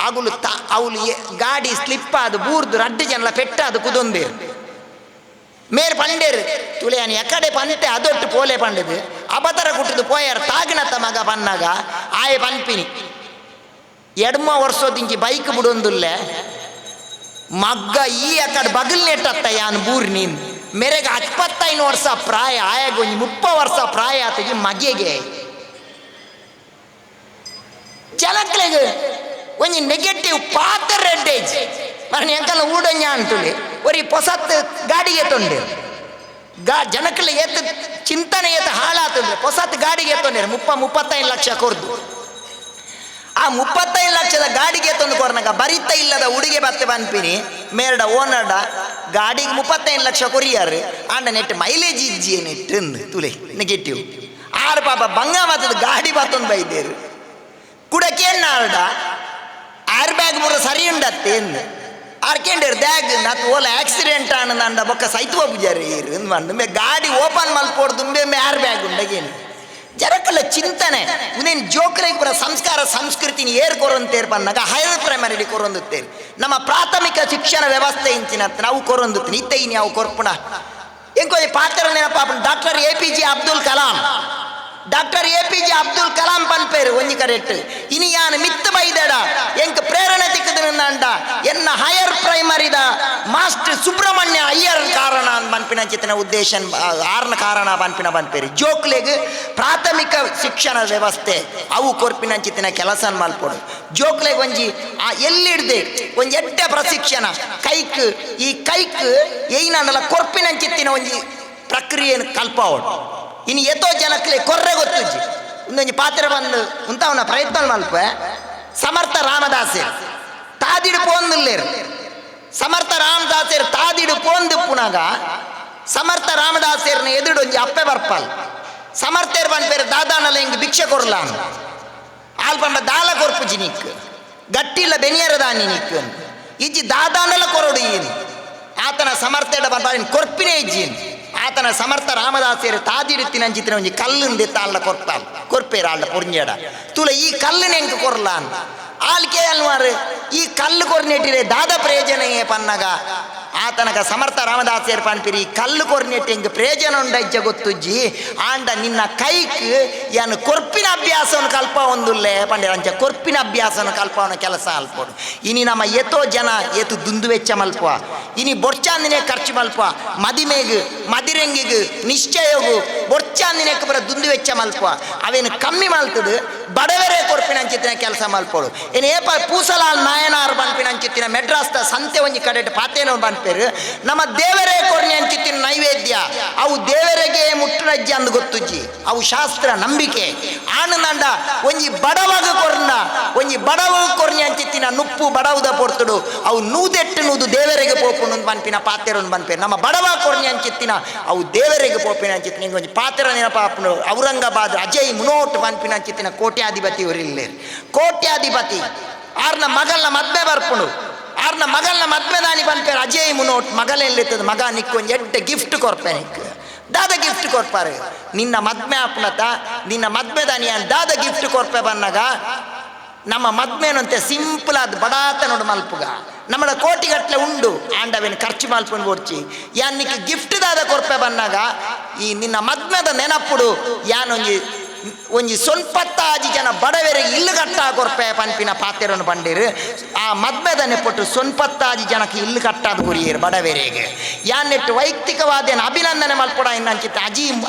ಅಗುಲು ತ ಅವಳು ಗಾಡಿ ಸ್ಲಿಪ್ ಆದ ಬೂರ್ದು ರಡ್ಡು ಜನಲ ಪೆಟ್ಟಾದ ಕುದೊಂದೇರು. ಮೇರ್ ಪಂಡೇರು, ತುಳಿಯಾನಿ ಎಕಡೆ ಪಂತೆ ಅದೊಟ್ಟು ಪೋಲೆ ಪಂಡದು ಅಬತರ ಕುಟ್ಟದು ಪೋಯಾರ ತಾಗಿನತ್ತ ಮಗ ಪನ್ನಾಗ ಆಯೆ ಪನ್ಪಿನಿ, ಎಡ್ಮ ವರ್ಷದಿಂಚಿ ಬೈಕ್ ಬಿಡೊಂದುಲ್ಲೆ ಮಗ್ಗ, ಈ ಅಕಡೆ ಬಗಲ್ ನೆಟ್ಟತ್ತ ಯಾನ್ ಬೂರ್ ನೀನ್. ಮೇರೆಗೆ 25 ವರ್ಷ ಪ್ರಾಯ, ಆಯಾಗ ಒಂಜಿ 30 ವರ್ಷ ಪ್ರಾಯ ಆತಗಿ ಮಗೆಗೆ. ಜನಕ್ಲೆಗ್ ಒಂಜಿ ನೆಗೆಟಿವ್ ಪಾತ್ರ ರೆಡ್ಡೇಜ್ ಮರಣ. ಎಂಕಲ್ಲ ಊಡೊಂಜ ಅಂತುಳಿ ಒರಿ ಪೊಸತ್ ಗಾಡಿಗೆ ತೊಂಡೆ ಗಾ ಜನಕ್ಲೆ ಏತ್ ಚಿಂತನೆ ಏತ್ ಹಾಳಾತಂದ್ರೆ, ಪೊಸತ್ ಗಾಡಿಗೆ ತೊಂದರೆ 30-35 ಲಕ್ಷ ಕೊರ್ದು, ಆ 35 ಲಕ್ಷದ ಗಾಡಿಗೆ ತಂದು ಕೊರ್ನಗ ಬರಿತ ಇಲ್ಲದ ಉಡುಗೆ ಬತ್ತೆ ಪನ್ಪಿನಿ ಮೇರ್ಡ ಓನರ್ಡ, ಗಾಡಿಗೆ 35 ಲಕ್ಷ ಕೊರಿಯಾರು ಆಂಡ ನೆಟ್ ಮೈಲೇಜ್ ಇಜ್ಜಿ ನೆಟ್ ತುಲೆ. ನೆಗೆಟಿವ್. ಆರು ಪಾಪ ಬಂಗ ಮಾತದ ಗಾಡಿ ಬತ್ತೊಂದು ಬೈದೇರು ಕುಡ ಕೇಳ್ನಾರ್ಡ, ಏರ್ ಬ್ಯಾಗ್ ಪೂರ ಸರಿ ಉಂಡತ್ತೆ ಎಂದು ಆರ್ ಕೇಂಡೇರು, ದ್ಯಾಗ್ ನತ್ ಓಲ ಆಕ್ಸಿಡೆಂಟ್ ಆನಂದ ಬೊಕ್ಕ ಸೈತ್ವ ಪೂಜಾರಿ ಇಂದ್ ಗಾಡಿ ಓಪನ್ ಮಲ್ಪೋಡು ತುಂಬೆ ಏರ್ ಬ್ಯಾಗ್ ಉಂಡಗೇನು. ಜನಕ್ಕಲ್ಲ ಚಿಂತನೆ ಉನೇನು. ಜೋಕ್ಲೆಗ್ ಪೂರ ಸಂಸ್ಕಾರ ಸಂಸ್ಕೃತಿನ ಏರ್ ಕೊರೊಂತೇರ್ ಪನ್ನಾಗ ಹೈಯರ್ ಪ್ರೈಮರಿ ಕೊರೊಂದುತ್ತೇರು. ನಮ್ಮ ಪ್ರಾಥಮಿಕ ಶಿಕ್ಷಣ ವ್ಯವಸ್ಥೆ ಇಂಚಿನ ನಾವು ಕೊರೊಂದುತ್ತೀನಿ ಇತ್ತೆ ಇನಿ ಅವು ಕೊರ್ಪುಣ. ಎಂಕೊಂಜಿ ಪಾತ್ರ ನೆನಪಾಪುಂಡು, doctor APJ Abdul Kalam. Doctor A P J Abdul Kalam ಪನ್ಪೇರು ಒಂಜಿ ಕರೆಕ್ಟ್. ಇನಿ ಯಾನ್ ಮಿತ್ತ ಬೈದಡ ಎಂಕ್ ಪ್ರೇರಣೆ ತಿಕ್ಕುದನಂಡ ಎನ್ನ ಹೈಯರ್ ಪ್ರೈಮರಿದ ಮಾಸ್ಟರ್ ಸುಬ್ರಹ್ಮಣ್ಯ ಅಯ್ಯರ್ ಕಾರಣ ಪನ್ಪಿನ ಚಿತ್ತನ ಉದ್ದೇಶ ಆರ್ನ ಕಾರಣ ಪನ್ಪಿನ ಪನ್ಪೇರು. ಜೋಕ್ಲೆಗ್ ಪ್ರಾಥಮಿಕ ಶಿಕ್ಷಣ ವ್ಯವಸ್ಥೆ ಅವು ಕೊರ್ಪಿನ ಚಿತ್ತಿನ ಕೆಲಸ ಮಲ್ಪೊಡು. ಜೋಕ್ಲೆಗ್ ಒಂಜಿ ಆ ಎಲ್ಲಿಡ್ದೆ ಒಂಜಿ ಎಡ್ಡೆ ಪ್ರಶಿಕ್ಷಣ ಕೈಕ್ ಈ ಕೈಕ್ ಏಯ್ನಂಡಲ ಕೊರ್ಪಿನ ಚಿತ್ತಿನ ಒಂಜಿ ಪ್ರಕ್ರಿಯೆಯನ್ನು ಕಲ್ಪಾವಡು. ಇನ್ನು ಎತ್ತೋ ಜನಕ್ಲೆ ಕೊರ್ರೆ ಗೊತ್ತುಜ್ಜಿ ಒಂದೊಂಜಿ ಪಾತ್ರೆ ಬಂದು ಉಂತಾವನ ಪ್ರಯತ್ನ ಮಲ್ಪೆ. ಸಮರ್ಥ ರಾಮದಾಸರು ತಾದಿಡು ಪೋಂದುಲ್ಲೇರು. ಸಮರ್ಥ ರಾಮದಾಸರು ತಾದಿಡು ಪೋಂದು ಪುನಗ ಸಮರ್ಥ ರಾಮದಾಸರ್ನ ಎದುರು ಒಂಜಿ ಅಪ್ಪೆ ಬರ್ಪಲ್. ಸಮರ್ಥೇರ್ ಪನ್ಪೇರು ದಾದಾನಲ ಹಿಂಗ್ ಭಿಕ್ಷೆ ಕೊರ್ಲಾನ್. ಆಲ್ ಪಂಡ ದಾಲ ಕೊರ್ಪುಜಿ ನಿಕ್ ಗಟ್ಟಿಲ್ಲ ಬೆನಿಯರ ದಾನಿ ನಿಕ್ ಇಜ್ಜಿ ದಾದಾನಲ ಕೊರಡು ಈನ್ ಆತನ ಸಮರ್ಥೆಡ ಪನ್ಪ ಕೊರ್ಪಿನೇ ಇಜ್ಜಿ. ಆತನ ಸಮರ್ಥ ರಾಮದಾಸರು ತಾದಿಡುತ್ತಿನ ಅಂಚಿತ್ತಿನ ಒಂಜಿ ಕಲ್ಲುಂದೆ ತಾಳ್ನ ಕೊರ್ತಾಲ್ ಕೊರ್ಪೇರ ಆಳ್ನ ಪೊರ್ಂಜಡ ತುಲ ಈ ಕಲ್ಲುನ ಎಂಕ್ ಕೊರ್ಲಾನ್. ಆಲ್ಕೆ ಅಲ್ವಾರು ಈ ಕಲ್ಲು ಕೊರ್ನೆಟ್ಟಿರೆ ದಾದ ಪ್ರಯೋಜನ ಪನ್ನಗ ಆತನಗ ಸಮರ್ಥ ರಾಮದಾಸರು ಪನ್ಪಿರಿ ಈ ಕಲ್ಲು ಕೊರ್ನೆಟ್ಟಿ ಎಂಕ್ ಪ್ರಯೋಜನ ಉಂಡಜ್ಜ ಗೊತ್ತುಜ್ಜಿ ಆಂಡ ನಿನ್ನ ಕೈಕ್ ಯಾನು ಕೊರ್ಪಿನ ಅಭ್ಯಾಸವನ್ನು ಕಲ್ಪ ಒಂದುಲ್ಲೆ ಪಂಡಿರ. ಅಂಚ ಕೊರ್ಪಿನ ಅಭ್ಯಾಸವನ್ನು ಕಲ್ಪವನ ಕೆಲಸ ಅಲ್ಪೋಡು. ಇನಿ ನಮ್ಮ ಏತೋ ಜನ ಏತು ದುಂದು ವೆಚ್ಚ ಮಲ್ಪ ಇನಿ ಬೊರ್ಚಾಂದಿನೇ ಖರ್ಚು ಮಲ್ಪ ಮದಿಮೆಗ್ ಮದಿರೆಂಗಿಗ್ ನಿಶ್ಚಯಗು ಬೊರ್ಚಾಂದಿನೆಕ್ ಪೂರ ದುಂದು ವೆಚ್ಚ ಮಲ್ಪ ಅವೇನು ಕಮ್ಮಿ ಮಲ್ತದು ಬಡವರೇ ಕೊರ್ಪಿನ ಅಂಚಿತ್ತಿನ ಕೆಲಸ ಮಲ್ಪೋಡು. ಇನ್ನು ಏಪ ಪೂಸಲಾಲ್ ನಾಯನಾರ್ ಪನ್ಪಿನ ಅಂಚಿತ್ತಿನ ಮೆಡ್ರಾಸ್ದ ಸಂತೆ ಒಂಜಿ ಕಡೆಟ್ ಪಾತೇನೋ ಪನ್ಪೇರು ನಮ್ಮ ದೇವರೇ ಕೊರ್ನಿ ಅಂಚಿತ್ತಿನ ನೈವೇದ್ಯ ಅವು ದೇವರಿಗೆ ಮುಟ್ಟುನಜ್ಜಿ ಅಂದ್ ಗೊತ್ತುಜ್ಜಿ ಅವು ಶಾಸ್ತ್ರ ನಂಬಿಕೆ. ಆನಂದ ಒಂಜಿ ಬಡವಗ ಕೊರ್ನ ಒಂಜಿ ಬಡವಗ ಕೊರ್ನಿ ಅಂಚಿತ್ತಿನ ನುಪ್ಪು ಬಡವುದ ಪೊರ್ತುಡು ಅವು ನೂದೆಟ್ಟು ನೂದು ದೇವರಿಗೆ ಪೋಪುಂಡು ಪನ್ಪಿನ ಪಾತೆರೊಂದು ಪನ್ಪೇರು. ನಮ್ಮ ಬಡವ ಕೊರ್ನಿ ಅಂಚಿತ್ತಿನ ಅವು ದೇವರಿಗೆ ಪೋಪಿನ ಅಂಚಿತ್ತಿನ ಹಿಂಗೆ ಒಂಜಿ ಪಾತೆರ ನೆನಪಾಪುಂಡು. ಔರಂಗಾಬಾದ್ ಅಜಯ್ ಮುನೋಟ್ ಪನ್ಪಿನ ಅಂಚಿತ್ತಿನ ಕೋಟ್ಯಾಧಿಪತಿ ಇವರು ಕೋಟ್ಯಾಧಿಪತಿ ಆರ್ನ ಮಗಲ್ನ ಮದ್ವೆ ಬರ್ಪುಂಡು. ಆರ್ನ ಮಗಲ್ನ ಮದ್ವೆ ದಾನಿ ಪನ್ಪೇರು ಅಜಯ್ ಮುನೋಟ್ ಮಗಲೆಲ್ಲಿತ್ತದ ಮಗ ನಿಕ್ಕೊಂದು ಎಡ್ಡೆ ಗಿಫ್ಟ್ ಕೊರ್ಪೆ ನಿಕ್ ದಾದ ಗಿಫ್ಟ್ ಕೊರ್ಪಾರು ನಿನ್ನ ಮದ್ವೆ ಆಪುಣತ ನಿನ್ನ ಮದ್ವೆ ದಾನಿ ದಾದ ಗಿಫ್ಟ್ ಕೊರ್ಪೆ ಬನ್ನಾಗ ನಮ್ಮ ಮದ್ಮೇನಂತೆ ಸಿಂಪಲ್ ಆದ ಬಡಾತ ನೋಡು ಮಲ್ಪುಗ ನಮ್ಮಡ ಕೋಟಿಗಟ್ಟಲೆ ಉಂಡು ಆಂಡವೇನು ಖರ್ಚು ಮಲ್ಪುನ್ ಬೋಡ್ಚಿ ಯಾನ್ ನಿಕ್ ಗಿಫ್ಟ್ ದಾದ ಕೊರ್ಪೆ ಬನ್ನಾಗ ಈ ನಿನ್ನ ಮದ್ಮೆದ ನೆನಪುಡು ಯಾನೊಂಜಿ ಒಂಜಿ ಸೊನ್ಪತ್ತಾಜಿ ಜನ ಬಡವರಿಗೆ ಇಲ್ಲು ಕಟ್ಟ ಕೊರ್ಪೆ ಪನ್ಪಿನ ಪಾತೆರನ್ನು ಬಂಡಿರು. ಆ ಮದ್ಮೆದ ನೆಪೊಟ್ಟು ಸೊನ್ಪತ್ತಾಜಿ ಜನಕ್ಕೆ ಇಲ್ಲು ಕಟ್ಟಾದ ಗುರಿಯರು ಬಡವರಿಗೆ ಯಾನ್ನೆಟ್ಟು ವೈಯಕ್ತಿಕವಾದ ಅಭಿನಂದನೆ ಮಲ್ಪಡ ಇನ್ನಂಚಿತ್ತ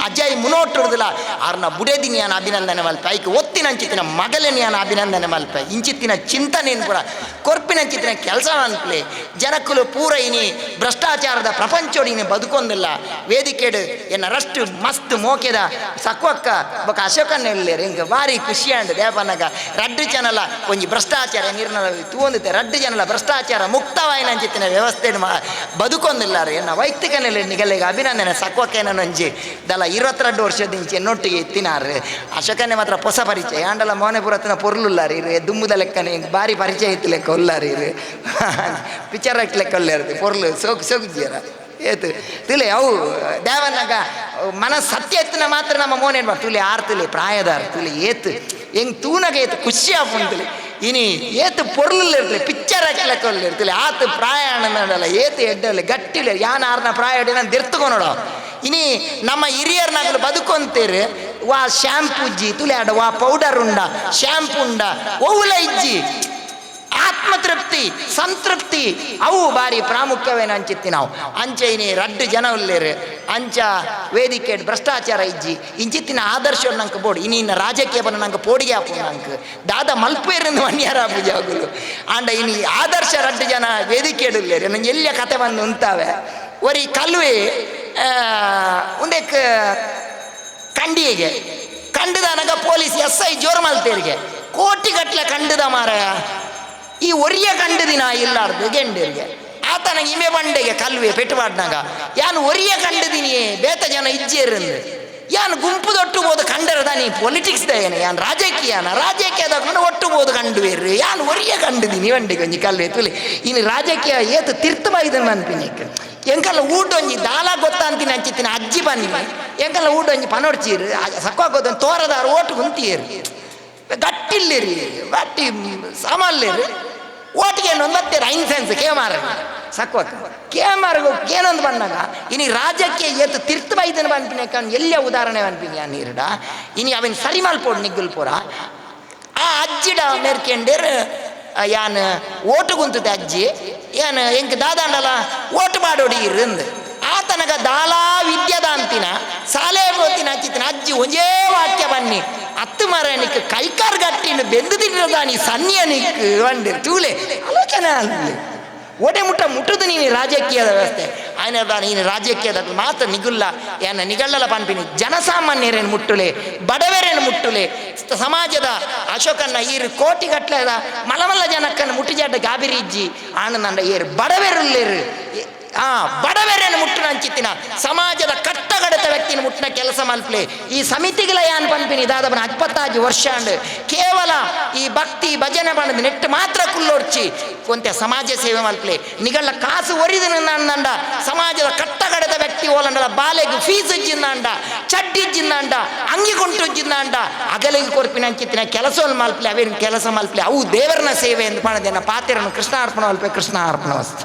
ಅಜಯ್ ಮುನೋಟುಡುದಿಲ್ಲ ಆರ್ನ ಬುಡೆದಿನಿ ಯಾನ್ ಅಭಿನಂದನೆ ಮಲ್ಪ ಐಕ್ ಒತ್ತಿನಂಚಿತ್ತಿನ ಮಗಲೆನಿ ಯಾನ್ ಅಭಿನಂದನೆ ಮಲ್ಪ ಇಂಚಿತ್ತಿನ ಚಿಂತನೆಯನ್ನು ಕೂಡ ಕೊರ್ಪಿನಂಚಿತ್ತಿನ ಕೆಲಸ ಅನ್ಪ್ಲೆ ಜನಕ್ಕಲು ಪೂರ ಇನಿ ಭ್ರಷ್ಟಾಚಾರದ ಪ್ರಪಂಚೋಡಿ ಇನಿ ಬದುಕೊಂದಿಲ್ಲ. ವೇದಿಕೆಡು ಎನ್ನ ರಷ್ಟು ಮಸ್ತ್ ಮೋಕೆದ ಸಕ್ವಕ್ಕ ಬೊಕ ಅಶೋಕನ ಇಲ್ಲೇರು ಹಿಂಗೆ ಭಾರಿ ಖುಷಿ ಅಂಡ್ ದೇವನಗ ರಡ್ಡು ಜನಲ ಒಂಜಿ ಭ್ರಷ್ಟಾಚಾರ ನೀರಿನ ತೂಂದಿತ್ತೆ ರಡ್ಡು ಜನಲ ಭ್ರಷ್ಟಾಚಾರ ಮುಕ್ತವಾಯಿನ ಅಂಚಿತ್ತಿನ ವ್ಯವಸ್ಥೆ ಬದುಕೊಂದಿಲ್ಲಾರು ಎನ್ನ ವೈಯಕ್ತಿಕ ನೆಲೆ ನಿಗಲಿಗೆ ಅಭಿನಂದನೆ ಸಕ್ವಕ್ಕೇನ ಒಂಜಿ ದಲ 22 ವರ್ಷದ ಇಂಚೆ ಎನ್ನೊಟ್ಟಿಗೆ ಇತ್ತಿನಾರು ಅಶೋಕನೇ ಮಾತ್ರ ಹೊಸ ಪರಿಚಯ ಆಂಡಲ ಮೋನೆಪುರತ್ತಿನ ಪೊರ್ಲುಲ್ಲಾರು ಇರು ದುಮ್ಮುದ ಲೆಕ್ಕನೆ ಹಿಂಗೆ ಭಾರಿ ಪರಿಚಯ ಇತ್ತು ಲೆಕ್ಕ ಉಲ್ಲಾರು ಇರು ಪಿಕ್ಚರ್ ಲೆಕ್ಕ ಉಲ್ಲಾರು ಪೊರ್ಲು ಸೋಕು ಸೋಕುಜಿಯರ ಏತು ತುಲೆ ಅವು ದೇವನಾಗ ಮನ ಸತ್ಯ ಎತ್ತಿನ ಮಾತ್ರ ನಮ್ಮ ಮೋನೆ ತುಲೆ ಆರ್ ತುಲೆ ಪ್ರಾಯದಾರ್ ತುಲೆ ಏತು ಹೆಂಗ್ ತೂನಗ ಏತು ಖುಷಿ ಆಪುಂತುಲೆ ಇನಿ ಏತು ಪೊರ್ಲುಲ್ಲ ಇರ್ತಲೆ ಪಿಕ್ಚರ್ ಹಾಕಿ ಲೆಕ್ಕ ಇರ್ತಲೆ ಆತು ಪ್ರಾಯ ಅನ್ನಲ್ಲ ಏತು ಎಡ್ಡಲ್ಲ ಗಟ್ಟಿಲ್ಲ ಯಾನ್ ಆರ್ನ ಪ್ರಾಯ ನಾನು ದೆರ್ತುಕೊನೋಡ ಇನಿ ನಮ್ಮ ಹಿರಿಯರ್ನಾಗಲು ಬದುಕೊಂತೀರಿ ವಾ ಶ್ಯಾಂಪು ಇಜ್ಜಿ ತುಲೆ ಆಡ ವಾ ಪೌಡರ್ ಉಂಡ ಶ್ಯಾಂಪು ಉಂಡ ಒವುಲ ಇಜ್ಜಿ ಆತ್ಮತೃಪ್ತಿ ಸಂತೃಪ್ತಿ ಅವು ಬಾರಿ ಪ್ರಾಮುಖ್ಯವೇನ ಅಂಚಿತ್ತಿ ನಾವು ಅಂಚೆ ಇನಿ ರಡ್ಡು ಜನ ಉಲ್ಲೇರು ಅಂಚ ವೇದಿಕೆ ಭ್ರಷ್ಟಾಚಾರ ಇಜ್ಜಿ ಇಂಚಿತ್ತಿನ ಆದರ್ಶ ನಂಗೆ ಬೋಡು ಇನಿ ಇನ್ನ ರಾಜಕೀಯ ಬನ್ನ ನಂಗೆ ಪೋಡಿಗೆ ಆಪು ನಂಗೆ ದಾದ ಮಲ್ಪೇರಿಂದ ಮನ್ಯಾರ ಪೂಜೆ ಆಂಡ ಇನಿ ಆದರ್ಶ ರಡ್ಡು ಜನ ವೇದಿಕೆ ಉಲ್ಲೇರು ನಂಗೆ ಎಲ್ಲ ಕತೆ ಬಂದು ಉಂತಾವೆ ಒರಿ ಕಲ್ವೆ ಉಂದೆಕ್ ಕಂಡಿಗೆ ಕಂಡದನಗ ಪೊಲೀಸ್ ಎಸ್ I ಜೋರು ಮಲ್ತೇರಿಗೆ ಕೋಟಿಗಟ್ಟಲೆ ಕಂಡದ ಮಾರ ಈ ಒರಿಯ ಕಂಡದಿನ ಇಲ್ಲಾರ್ದು ಗೆಂಡರಿಗೆ ಆತನ ಇಮೆ ಬಂಡೆಗೆ ಕಲ್ವೆ ಪೆಟ್ಟುಪಾಡ್ನಾಗ ಯಾನು ಒರಿಯ ಕಂಡದಿನಿಯೇ ಬೇತ ಜನ ಇಜ್ಜೇರಂದು ಯಾನು ಗುಂಪು ದೊಟ್ಟುಬೋದು ಕಂಡರದ ನೀ ಪೊಲಿಟಿಕ್ಸ್ ದಯನೆ ಯಾನ್ ರಾಜಕೀಯನ ರಾಜಕೀಯದ ಒಟ್ಟುಬೋದು ಕಂಡುವೇರು ಯಾನು ಒರಿಯ ಕಂಡದಿನಿ ಬಂಡೆಗೆ ಒಂಜಿ ಕಲ್ವೆ ತುಲಿ ಇನ್ನು ರಾಜಕೀಯ ಏತು ತಿರ್ತು ಬೈದನ್ ಅನ್ಪಿನಿಕ್ ಎಂಕಲ್ಲ ಊಟ ಒಂಜಿ ದಾಲ ಗೊತ್ತಾಂತಿನ ಅಂಚಿತ್ತಿನ ಅಜ್ಜಿ ಬನ್ನಿ ಎಂಕಲ್ಲ ಊಟ ಒಂಜಿ ಪನೊಡ್ಚೀರು ಸಕ್ವ ಗೊತ್ತ ತೋರದಾರು ಓಟು ಕುಂತೀರು ಗಟ್ಟಿಲ್ಲಿರಿ ಗಟ್ಟಿ ಸಾಮಾನ್ಯರು ಓಟಿಗೆ ಒಂದು ಮತ್ತೆ ಐನ್ಸೆನ್ಸ್ ಕೇಮಾರ ಸಕ್ವಕ್ಕ ಕೇಮರ್ಗು ಕೇನೊಂದು ಬಂದಾಗ ಇನಿ ರಾಜಕೀಯ ಏತು ತಿರ್ತು ಬೈದನ ಪನ್ಪಿನ ಎಲ್ಲ ಉದಾಹರಣೆ ಪನ್ಪಿನಿ ನೀರುಡ. ಇನಿ ಅವನ್ ಸರಿ ಮಲ್ಪೋಡು ನಿಗ್ಗುಲ್ ಪೂರ. ಆ ಅಜ್ಜಿಡ ಮೇರ್ಕೆಂಡೇರ್ ಯಾನ್ ಓಟು ಗುಂತದೆ ಅಜ್ಜಿ ಏನ್ ಎಂಕ್ ದಾದಾಂಡಲ ಓಟು ಪಾಡೋಡಿ ಇರಂದು ಆತನಗ ದಾಲಾ ವಿದ್ಯದಾಂತಿನ ಸಾಲೆ ಬೋತಿನ ಅಂಚಿತ್ತಿನ ಅಜ್ಜಿ ಒಂಜೇ ವಾಕ್ಯ ಬನ್ನಿ ಅತ್ತು ಮರ ನಿಕ್ ಕೈಕಾರ್ ಗಟ್ಟಿನ ಬೆಂದು ತಿನ್ನದಾನಿ ಸನ್ನಿಯ ನಿಕ್ వండి ತೂಲೆ ಆಲೋಚನೆ ಅಲ್ಲಿ ಓಟೆ ಮುಟ್ಟ ಮುಟ್ಟುದು ನೀನು ರಾಜಕೀಯದ ವ್ಯವಸ್ಥೆ. ಆಯ್ನ ನೀನು ರಾಜಕೀಯದ ಮಾತ್ರ ನಿಗುಲ್ಲ ಏನ ನಿಗಳ್ಳಲ ಪನ್ಪಿನಿ ಜನಸಾಮಾನ್ಯರೇನು ಮುಟ್ಟುಲೆ, ಬಡವರೇನು ಮುಟ್ಟುಲೆ, ಸಮಾಜದ ಅಶೋಕನ್ನ ಈರು ಕೋಟಿ ಗಟ್ಲೆದ ಮಲಮಲ್ಲ ಜನಕ್ಕನ್ನು ಮುಟ್ಟಿಜಾಟ ಗಾಬಿರಿ ಇಜ್ಜಿ ಆನಂದ ಏರು ಬಡವೆರುಲ್ಲೇರು ಆ ಬಡವೆರೇನು ಮುಟ್ಟುನ ಅಂಚಿತ್ತಿನ ಸಮಾಜದ ಕಟ್ಟಗಡತ ವ್ಯಕ್ತಿನ ಮುಟ್ಟಿನ ಕೆಲಸ ಮಲ್ಪ್ಲೆ. ಈ ಸಮಿತಿಗಳ ಯಾನ್ ಪನ್ಪಿನಿ ದಾದಬನ 25 ವರ್ಷ ಅಂಡ್ ಕೇವಲ ಈ ಭಕ್ತಿ ಭಜನೆ ಬಣ್ಣದ ನೆಟ್ಟು ಮಾತ್ರ ಕುಲ್ಲೊಡ್ಚಿ ಕೊಂತೆ ಸಮಾಜ ಸೇವೆ ಮಲ್ಪ್ಲೆ. ನಿಗಳ್ಳ ಕಾಸು ಒರಿದ ನಂದ ಸಮಾಜದ ಕಟ್ಟಗಡತ ವ್ಯಕ್ತಿ ಓಲಂಡಲ ಬಾಲೆಗ್ ಫೀಸ್ ಇಜ್ಜಿಂದಾಂಡ, ಚಡ್ಡಿ ಇಜ್ಜಿಂದಾಂಡ, ಅಂಗಿ ಕೊಂಟು ಇಜ್ಜಿಂದಾಂಡ ಅಗಲಿಗೆ ಕೊರ್ಪಿನ ಅಂಚಿತ್ತಿನ ಕೆಲಸವನ್ನು ಮಲ್ಪ್ಲೆ, ಅವೇನು ಕೆಲಸ ಮಲ್ಪ್ಲೆ, ಅವು ದೇವರನ ಸೇವೆ ಎಂದು ಪಣದೇನ ಪಾತಿರನ್ನು ಕೃಷ್ಣಾರ್ಪಣ ಮಲ್ಪೆ. ಕೃಷ್ಣ ಅರ್ಪಣ ವಸ್ತು.